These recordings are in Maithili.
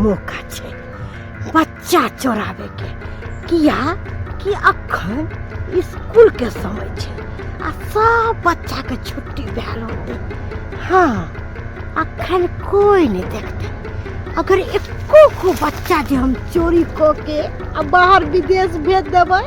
मौका छै बच्चा चोराबे के, किया कि अखन स्कूल के समय छै आ सब बच्चा के छुट्टी भेल होतै। हाँ, अखन कोई नहीं देखते। अगर एको गो बच्चा जे हम चोरी कऽ के आ बाहर विदेश भेज देबै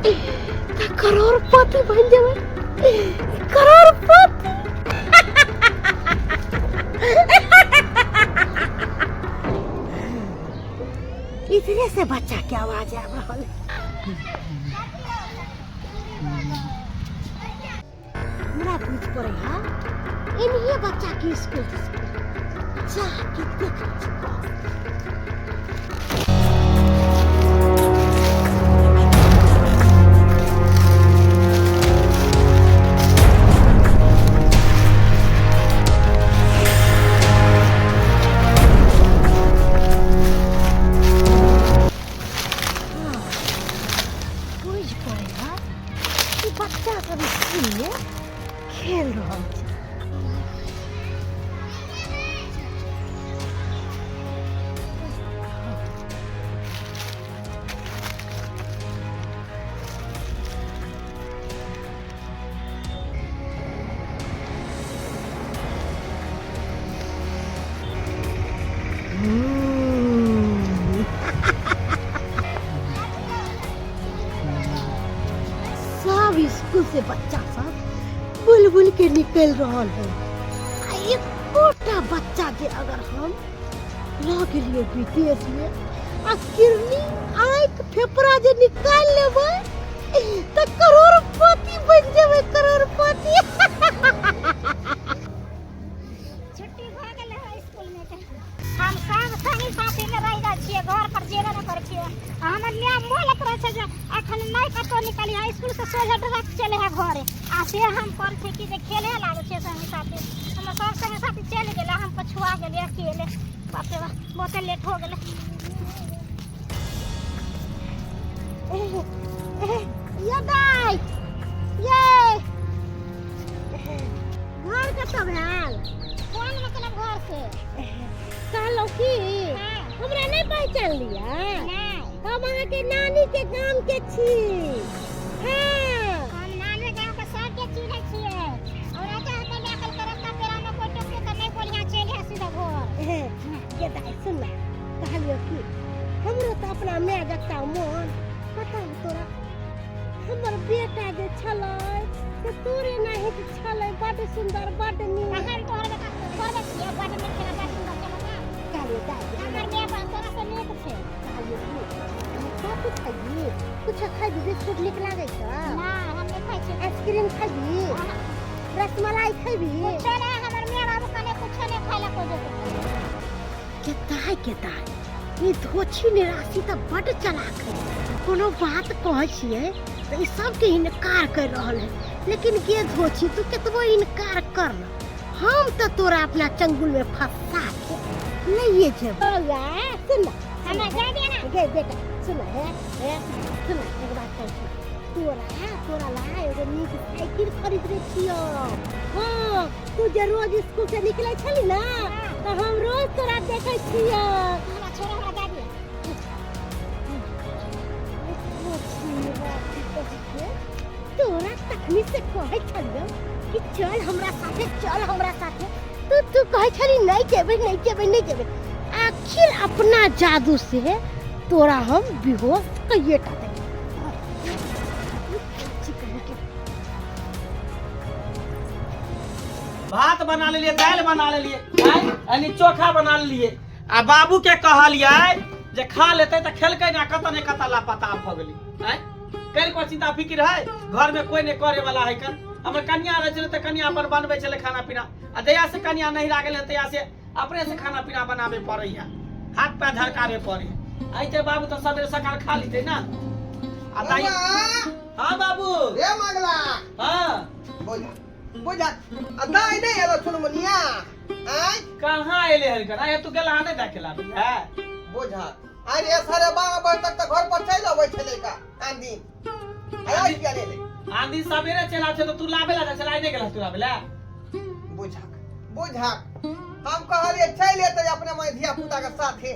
तऽ करोड़पति बनि जेबै, करोड़पति। इधरे से बच्चा के आवाज आबि रहल है। हमरा बुझ पड़े है इन्हीं बच्चा के स्कूल जाके देखै छी। बुझ पड़े है कि बच्चा सब स्कूल में खेल रहल छै। सब स्कूल से बच्चा सब बुल बुल के निकल रहल है आ एकोटा बच्चा जे अगर हम लऽ गेलियै विदेश में आ किरनी आँखि फेफड़ा जे निकालि लेबै तऽ करोड़पति बनि जेबै, करोड़पति। छुट्टी भऽ गेलै है स्कूल में के। हम सब संगी साथी में रहि जाइ छियै, घर पर जेबे नहि करै छियै। आ हमर माय मोलत रहै छै जे अखन नहि कतौ निकली है, स्कूल से सोझे डायरेक्ट चले है घरे। आ से हम करै छियै कि जे खेले लागै छियै संगी साथी। हमर सब संगी साथी चलि गेलै, हम पछुआ गेलियै अकेले। बाप रे बाप, बहुते लेट हो गेलै। ये दाइ, ये घर कतऽ भेल? कोन मतलब घर से? कहलहुँ की, हाँ। हमरा नहि पहचान लिअ? नहि। हम अहाँके नानी के गाम के छी। हाँ। हम नानी गाँव के सबके चिन्है छियै। और एतऽ हमर माय कहलकै रस्ता पेड़ा में कोइ टोकतै तऽ नहि बोलिहाँ, चलि आ सीधा घर। ये दाइ सुन ना, कहलियौ की हमरो तऽ अपना माय जकाँ मोन। पता हौ तोरा, हमर बेटा जे छलै से तोरे नाहित छलै, बड्ड सुन्दर, बड्ड नीक। हम तोहर बेटा थोड़े छियै, बड्ड नीक छलै, बड्ड सुन्दर छलै ना। कहलियौ दाइ, हमर माय बाप तोरा से नीक छै। कहलियौ की, कथी खैबी? कुछो खैबी? बिस्कुट नीक लागै छौ? नहि, हम नहि खाइ छियै। आइसक्रीम खैबी? रसमलाई खैबी? कुछो नहि, हमर माय बाबू कने कुछो नहि खाइ लए कोइ देतै। के दाइ, के दाइ, ई धोछी निराशी तऽ बड्ड चलाक है। कोनो बात कहै छियै तऽ ई सबके इनकार कर रहल है, लेकिन गे धोछी, तू केतबो इनकार कर न, हम तऽ तोरा अपना चंगुल में फंसा के लइए जेबौ। बौआ सुन ना, हमरा जाय दे ना। गे बेटा सुन, हे हे सुन, एक बात कहै छी तोरा, तोरा ला एगो नीक साइकिल खरीदने छियौ। हाँ, तू जे रोज स्कूल से निकलै छली ना तऽ हम रोज तोरा देखै छियौ। हमरा छोड़, हमरा जाय दे। तोरा तखनी से कहै छलियौ कि चल हमरा साथे, चल हमरा साथे, तू तू कहै छली नहीं जेबै, नहीं जेबै, नहीं जेबै। आखिर अपना जादू से तोरा हम बेहोश कइए टा देबै। भात बना लेलिए, दालि बना लेलिए, यानी चोखा बना लेलिए, आ बाबू के कहलिए जे खा लेते तऽ खेलकै ना, कतऽ ने कतऽ लापता भऽ गेलै। आँय, काल्हि को चिंता फिक्र है, घर में कोई नहीं करे वाला है। कन हमर कन्या रहै छलै तऽ कन्या अपन बनबै छलै खाना पीना, आ जहिया से कन्या नहीं रह गेलै तहिया से अपने से खाना पीना बनाबे पड़ै है, हाथ पैर झड़काबे पड़ै है। अइते बाबू तऽ सवेरे सकाल खा लेतै ना। आ दाइ, हाँ बाबू। रे मगला। हाँ। बोझा बोझा, आ दाइ नहीं एलो चुनमुनिया? आय कहाँ एले हन? कना तू गेला नहीं देखे ला है। बोझा, अरे 12:30 बजे तक तऽ घर पर चलि अबै छलै का आन दिन, आइ किया नहि एलै? आन दिन सवेरे चलि आबै छै तऽ तू लाबे ला जाइ छलै, आइ नहि गेला तू लाबे ला? बुझा बुझा, हम कहलियै चलि एतै अपने माय धिया पुता के साथे,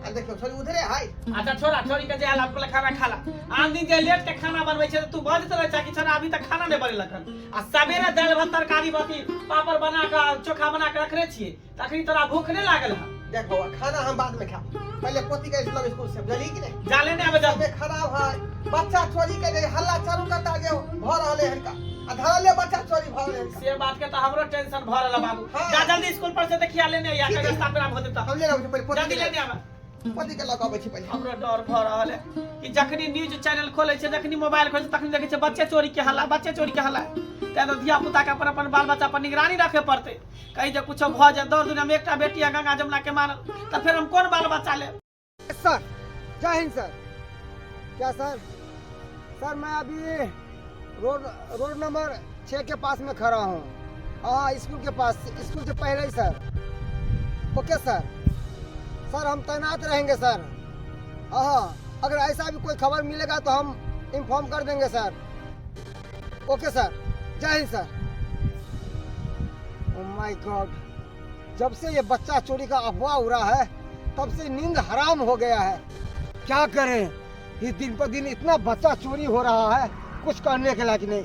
आ देखियौ छोरी उधरे है। अच्छा छोरा छोरी के जे आयल पहिले खाना खा ला। आन दिन जे लेट के खाना बनबै छै तऽ तू बजैत रहै छै कि छोरा अभी तक खाना नहि बनेलक हन, आ सवेरे दालि भात तरकारी बाकी पापड़ बना कऽ चोखा बना कऽ रखने छियै, तऽ अखनी तोरा भूख नहि लागल हन? देख बौआ, खाना हम बाद में खाब, पहले पोती के स्कूल स्कूल से बुझली कि नहीं? जाले नहि आबै जल्दी। तबियत खराब है, बच्चा चोरी के जे हल्ला चारू कता जे भ रहले हन का, आ धरले बच्चा चोरी भ रहले हन का। से बात के तऽ हमरो टेंशन भऽ रहल है बाबू। हाँ। जा जल्दी स्कूल पर से देखिया लेने या ठीक है। रास्ता पर आब होते तऽ हम ले आबै छी पहिले पोती जल्दी के, लेने आबै। पोती के लऽ कऽ अबै छी पहिले। हमरो डर भऽ रहल है कि जखनी न्यूज चैनल खोलै छै, जखनी मोबाइल खोलै छै, तखनी देखै छै बच्चे चोरी के हल्ला, बच्चे चोरी के हल्ला। तैं तऽ धिया पुता के अपन अपन बाल बच्चा पर निगरानी रखे पड़तै, कहीं जे कुछो भऽ जाए। दौड़ दुनिया में एकटा बेटी है गंगा जमुना के मानल, तऽ फेर हम कोन बाल बच्चा लेब? सर जय हिंद सर। क्या सर? सर मैं अभी रोड रोड नंबर 6 के पास में खड़ा हूँ। हाँ स्कूल के पास, स्कूल से पहले ही सर। Okay sir. सर हम तैनात रहेंगे सर। हाँ अगर ऐसा भी कोई खबर मिलेगा तो हम इन्फॉर्म कर देंगे सर। ओके सर, जय हिंद सर। ओ my God, जब से ये बच्चा चोरी का अफवाह उड़ा है तब से नींद हराम हो गया है। क्या करें, इस दिन पर दिन इतना बच्चा चोरी हो रहा है, कुछ कहने के लायक नहीं।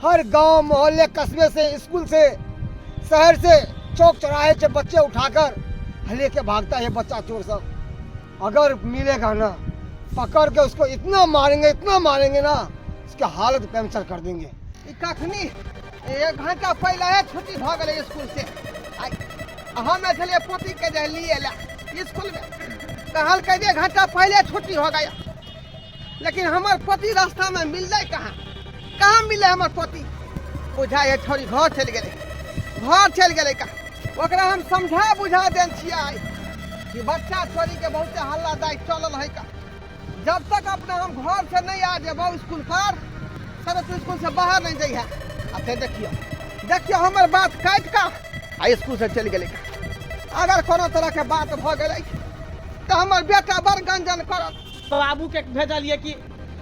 हर गांव मोहल्ले कस्बे से, स्कूल से, शहर से, चौक चौराहे से बच्चे उठाकर लेके भागता है बच्चा चोर सब। अगर मिलेगा ना पकड़ के उसको इतना मारेंगे ना, उसके हालत पंचर कर देंगे। ई कखनी एक घंटा पहले है छुट्टी भ गेलै स्कूल से। आ हम छलियै पोती के जे लिए ला स्कूल में, कहलकै जे घंटा पहले छुट्टी हो गया, लेकिन हमर पोती रास्ता में मिललै कहाँ, कहाँ मिललै हमर पोती? बुझाइ है छोरी घर चलि गेलै, घर चलि गेलै कहाँ। ओकरा हम समझा बुझा देल छियै कि बच्चा चोरी के बहुते हल्ला दाइ चलल है का, जब तक अपना हम घर से नहीं आ जेबौ स्कूल पर तब तू स्कूल से बाहर नहीं जइहे। आ से देखियो देखियो हमर बात काटि कऽ आ स्कूल से चलि गेलै। अगर कोनो तरह के बात भऽ गेलै तऽ हमर बेटा बड़ गंजन करत। बाबू के भेजलियै कि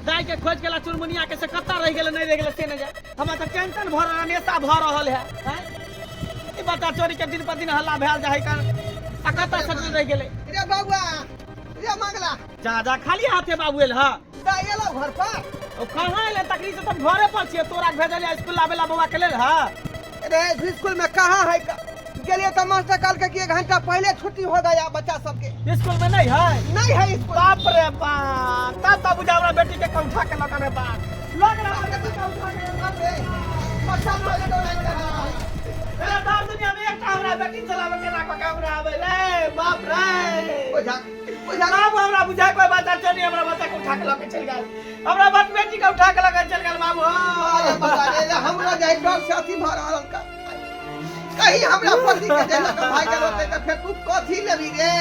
दाई के खोज के ला चुनमुनिया के, से कतऽ रहि गेलै नहि रहि गेलै से नहि जाय। हमरा तऽ टेंशन भऽ रहल, नेशा भऽ रहल है। आँय? ई बच्चा चोरी के दिन पर दिन हल्ला भेल जाइ कारण आ कतऽ से रहि गेलै? रे बौआ, रे मंगला, जा जा खाली हाथे बाबू एल हँ। दाई एलौ घर पर? ओ कहाँ एलै? तकरी से तुम घरे पर छियै, तोरा भेजलियै स्कूल लाबे ला बौआ के लेल हँ। रे स्कूल में कहाँ है? गेलियै तऽ मास्टर कहलकै कि एक घंटा पहले छुट्टी हो गया बच्चा सबके। स्कूल में नहीं है? नहीं है स्कूल। बाप रे बाप, तब तब बुझा हमरा बेटी के कौठा के लगा रे बाप, लग रहा है बेटी के उठा के बाप रे, बच्चा चोरी के रे बाप, दुनिया में एकटा हमरा बेटी चलावे के ना को हमरा आवे रे बाप रे। बुझा बुझा बाबू हमरा बुझा कोई बच्चा चली हमरा बच्चा के उठा के लके चल गेल, हमरा बट बेटी के उठा के लके चल गेल बाबू। अरे बता रे, हमरा जाय डर से अथी भऽ रहल का, कहीं हमरा पति के जे लके भाग गेल होतै तऽ फेर तू कथी लेबी रे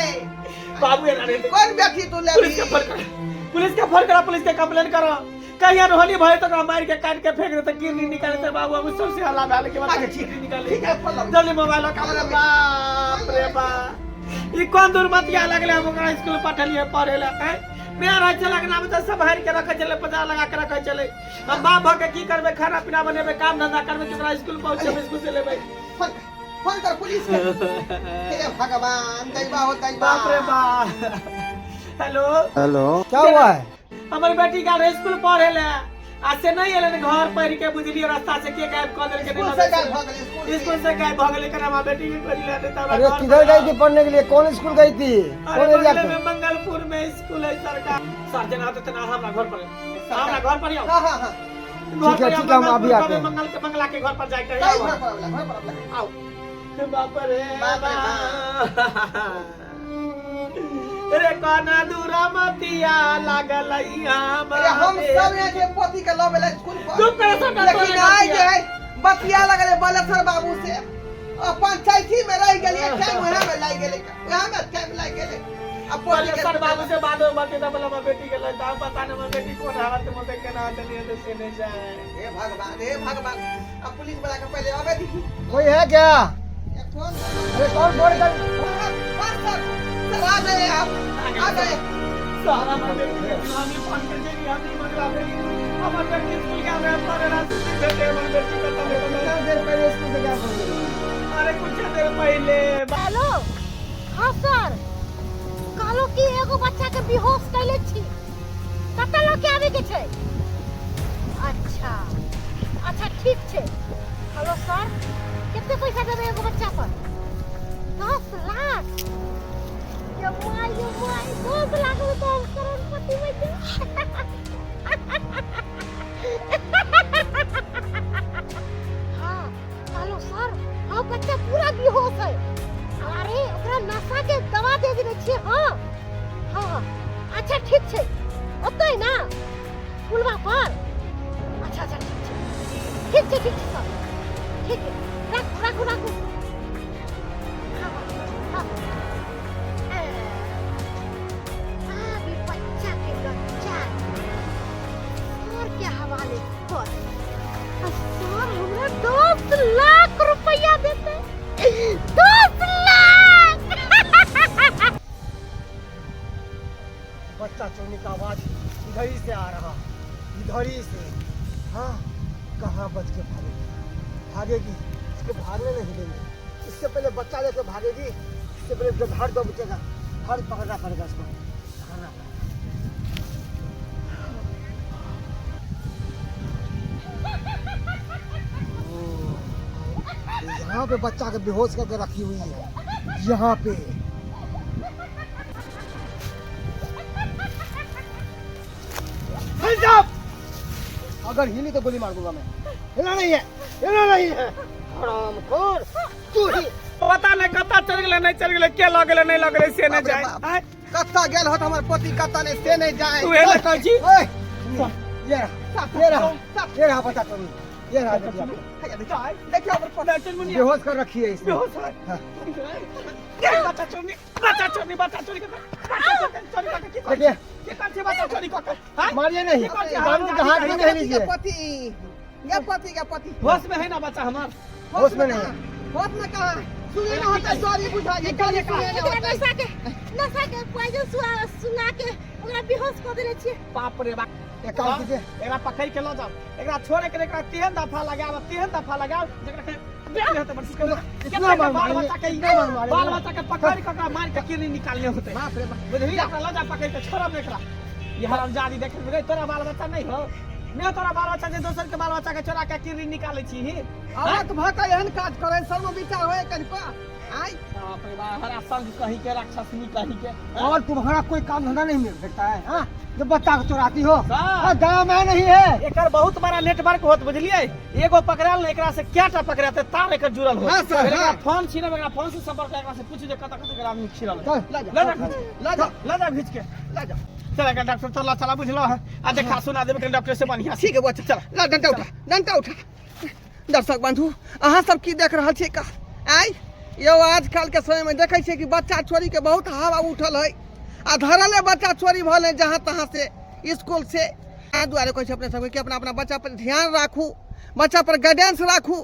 बाबू? एना रे कोन बेटी तू लेबी? पुलिस के फोन कर, पुलिस के फोन करा, पुलिस के कंप्लेन करो, कहीं अनहोनी भय तो ओकरा मार के काट के फेंक देते, किडनी निकालते बाबू। अब सबसे हल्ला भेल के अच्छा, बाद ठीक किडनी निकाले। ठीक है, फोन लगाउ। जल्दी मोबाइल लगा। बाप रे बाप, ई कोन दुर्मतिया लगले? हम ओकरा स्कूल पठलिए पढ़े ला, हैं मेरा रहै छलै अंगना में तऽ सब हारि के रखै छलै, पजा लगा के रखै छलै। हम बाप भऽ के की करबै? खाना पीना बनेबै, काम धंधा करबै कि ओकरा स्कूल पहुँचेबै, स्कूल से लेबै? फोन कर, फोन कर पुलिस के। हे भगवान, दैबा हो दैबा। बाप रे बाप। हेलो हेलो, क्या हुआ है? हमर बेटी गेल रहे स्कूल पढ़े ले आ से नहीं एलै ने घर पढ़ के, बुझलिए रास्ता से के गायब कऽ देलकै। स्कूल से गायब भऽ गेलै, स्कूल से। स्कूल से गायब भऽ गेलै, केना हमरा बेटी के खोज ले तऽ हमरा अरे घर किधर पर गई थी पढ़ने के लिए? कौन स्कूल गई थी? अरे कौन एरिया बगले पे? में मंगलपुर में स्कूल है सरकार। सर जेना होतै तेना हमरा घर पर, हमरा घर पर आउ। हाँ हाँ हाँ। घर ठीक है, पर आउ, ठीक है, हम अभी मंगलपुर आते कहबै, हैं। मंगल के बंगला के घर पर जाके सही आउ। घर पर अबला, घर पर अबला। आओ। बाप रे बाप रे बाप। रे कोना दूरा मतिया लागल अरे हम सब यहाँ के पोती के लबे ला स्कूल पर, चुप कर सब। लेकिन आइ जे है बतिया लगले बलेश्वर बाबू से, आ पंचायती में रह गेलिए, टाइम वहाँ में लागि गेलै, वहाँ में टाइम लागि गेलै। आ पोती के सर बाबू से बाद में बतेता, बोला हमर बेटी के लय त पता नहीं हमर बेटी कोन हालत में होतै, केना देलिए त से नहीं जाए। हे भगवान, हे भगवान, अब पुलिस वाला के पहले आबे दी। कोई है क्या? ये कौन? अरे कौन फोन कर? हाँ, सर सर आ गए आप, आ गए। सारा हमर बेटी के हम ही फोन कर देली, हम ही मंगला भेली, हमर बेटी स्कूल के हमरा पढ़े ला छुट्टी भेटे, हमर बेटी के तबे कितना देर पहले स्कूल से क्या फोन करी? अरे कुछ देर पहले। हेलो, हाँ सर, कहलहुँ। कहलहुँ कि एगो बच्चा के बेहोश कैले छी। कतऽ लऽ के आबे के छै? अच्छा अच्छा, ठीक छै। हेलो सर, कते पैसा देबै एगो बच्चा पर? 10 लाख? ये my, ये my, 10 lakh में तो हम करोड़पति बन जेबै। हाँ, हेलो सर, हाँ, बच्चा पूरा बेहोश है। अरे, ओकरा नशा के दवा दे देने छियै। हाँ हाँ हाँ, अच्छा, ठीक छै। ओतै ना पुलवा पर? अच्छा अच्छा, ठीक छै, ठीक छै, ठीक छै सर, ठीक है। राखू, राखू, राखू। हाँ हाँ। ए, आब ई बच्चा के बच्चा सर के हवाले कर आ सर हमरा 10 लाख रुपया देते, 10 लाख। बच्चा चोरनी का आवाज इधर ही से आ रहा, इधर ही से। हाँ, कहाँ बच के भागेगी? भागेगी, इसको भागने नहीं देंगे। इससे पहले बच्चा लेके भागेगी, इससे पहले जब हर दो बचेगा, हर पकड़ना पड़ेगा इसको, पकड़ना पड़ेगा। ओ, यहाँ पे बच्चा के बेहोश करके रखी हुई है, यहाँ पे। हिल जाओ! अगर हिली तो गोली मार दूंगा मैं। हिलना नहीं है, हिलना नहीं है। हरामखोर तू ही। पता नहीं कतऽ चलि गेलै, नहि चलि गेलै, के लऽ गेलै, नहि लऽ गेलै, से नहि बाप रे जाय। बाप। आँय, कतऽ गेल होत हमर पोती, कतऽ नहि, से नहि जाय। तू एना कहै छी? ओए, ये रहा, ये रहा, ये रहा बच्चा चोरी, ये रहा, देखिए आप। हैया, देखियौ, देखियौ हमर पोती। नहि, चुनमुनिया। बेहोश कर रखी है इसने। बेहोश है। हाँ। बच्चा चोरी, बच्चा चोरी, बच्चा चोरी कर, बच्चा चोरी, चोरी करके की कर? देखिए। की कर छी बच्चा चोरी कऽ के? हाँ? मारिए नहीं। की कर छी? बाबू के हाथ में नहीं लीजिए। गे पोती, गे पोती, गे पोती। होश में है ना बच्चा हमार? होश में नहीं है। होश में कहाँ है? सुने ना होता, सॉरी बुझा ये गाली सुने ना एकरा होता। नशा के पॉइजन सुना के ओकरा बेहोश कऽ देने छियै। बाप रे बाप। एक काम कीजिए। एकरा पकड़ के लऽ जाओ, एकरा छोड़े के एकरा तेहन दफा लगाब, तेहन दफा लगाब जेकरा के देख लेते बस। इतना मार बाल मारेंगे, बच्चा के इतना मार मारेंगे। बाल बच्चा के पकड़ के ओकरा मार के किडनी निकालने होते। बाप रे बाप। बुझली? एकरा लऽ जा पकड़ के, छोड़ब ने एकरा। ये हरामजादी, देख रे, तोरा बाल बच्चा नहीं हो? नहीं तोरा बाल बच्चा जे दोसर के बाल बच्चा के चोरा के किडनी निकालै छी? औरत भऽ कऽ एहन काज करै, शर्म विचार होय कनिको आइ? बाप रे बाप, हरा संग कहीं के, राक्षसनी कहीं के। और तुम्हारा कोई काम धंधा नहीं मिल सकता है, हाँ, जो बच्चा को चुराती हो? सर। हाँ, दया माया नहीं है। एकर बहुत बड़ा नेटवर्क होत, बुझलिए? एगो पकड़ायल ने, एकरा से क्या पकड़ाते, तार एकर जुड़ल हो। हाँ, सर, एकरा हाँ। फोन छीनब, एकरा फोन से संपर्क, एकरा से पूछू जे कत कत एकरा आदमी छिड़ल। चल। लऽ जा। लऽ जा घीच के, लऽ जा। लऽ जा घीच के। लऽ जा। चल, एकरा डॉक्टर चला, चला, बुझलो है? आ देखा सुना देबे कनी डॉक्टर से बढ़िया। ठीक है बच्चा, चल, ला डंटा उठा, डंटा उठा। दर्शक बंधु, अहाँ सब की देख रहल छियै का आइ यौ? आजकल के समय में देखै छियै कि बच्चा चोरी के बहुत हवा उठल है आ धरले बच्चा चोरी भऽ गेलै जहाँ तहाँ से, स्कूल से। एहि दुआरे कहै छै अपने सबके कि अपना अपना बच्चा पर ध्यान राखू, बच्चा पर गाइडेंस राखू।